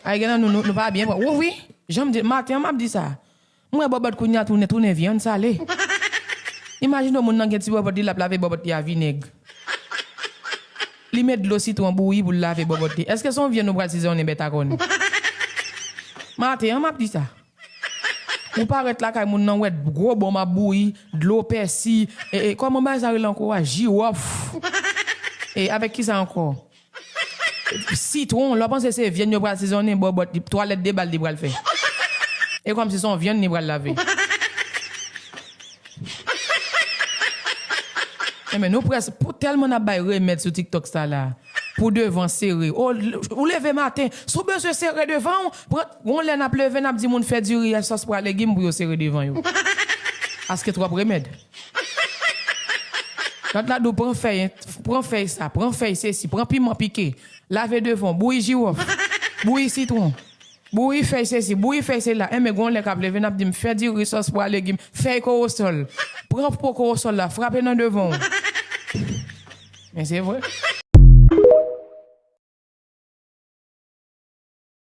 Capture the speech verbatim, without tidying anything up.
Ay, gen nan nou, nou, nou pa byen pran. Ou wi, jan m di, maten an m ap di sa. M wè bòbòt kounye a tounen, tounen vyann sale. Imajine w moun nan gen ti bòbòt li, l ap lave bòbòt li a vinèg. Li met dlo sitwon bouyi pou l lave bòbòt li. Èske se yon vyann nou pral sizonnen bèt a kòn? Maten an m ap di sa. Ou parèt lakay moun nan, ou wè gwo bonm ap bouyi, dlo pèsi, e, e, kòman bagay sa rele ankò a? Jiwòf. E avèk ki sa ankò? Sitwon, lè w panse se vyann yo pral sizonnen, bòbòt li, twalèt de bal li pral fè. E kòmsi se yon vyann li pral lave. Enben, nou prèske, pou tèlman n ap bay remèd sou TikTok sa la, pou devan sere. O, ou leve maten, si w bezwen sere devan w, pran, gon lè n ap leve, n ap di moun fè diri a sòs pwa legim pou yo sere devan yo. Paske twòp remèd. Lòt la di w pran fèy, pran fèy sa, pran fèy sesi, pran piman pike, lave devan w, bouyi jiwòf, bouyi sitwon, bouyi fèy sesi, bouyi fèy sela. Enben, gon lè k ap leve, n ap di m fè diri sòs pwa legim, fèy kowosòl. Pran po kowosòl la, frape nan devan w. Men se vre.